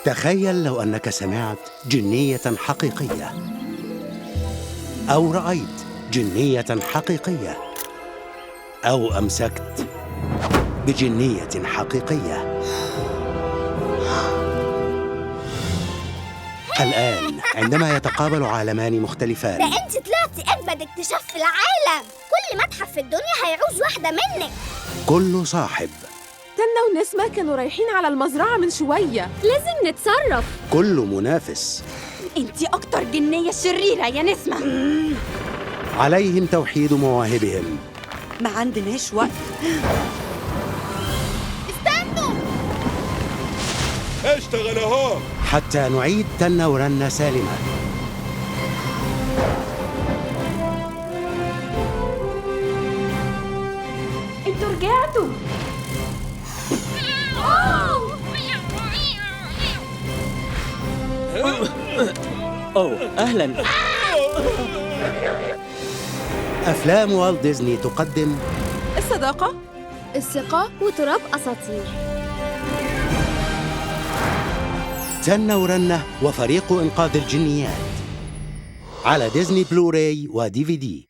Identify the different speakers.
Speaker 1: تخيل لو أنك سمعت جنية حقيقية أو رأيت جنية حقيقية أو أمسكت بجنية حقيقية. الآن عندما يتقابل عالمان مختلفان.
Speaker 2: ده أنت طلعتي أجمد اكتشاف في العالم، كل متحف في الدنيا هيعوز واحدة منك.
Speaker 1: كل صاحب.
Speaker 3: تنة ونسمة كانوا رايحين على المزرعة من شوية،
Speaker 4: لازم نتصرف.
Speaker 1: كل منافس.
Speaker 4: انتي أكتر جنية شريرة يا نسمة.
Speaker 1: عليهم توحيد مواهبهم.
Speaker 5: ما عندناش وقت.
Speaker 2: استنوا،
Speaker 6: اشتغل اهو
Speaker 1: حتى نعيد تنة ورنة سالمة.
Speaker 4: انتوا رجعتوا.
Speaker 7: أوه أهلاً.
Speaker 1: أفلام والت ديزني تقدم
Speaker 3: الصداقة،
Speaker 4: الثقة، وتراب أساطير.
Speaker 1: تنة ورنة وفريق إنقاذ الجنيات على ديزني بلوراي ودي في دي.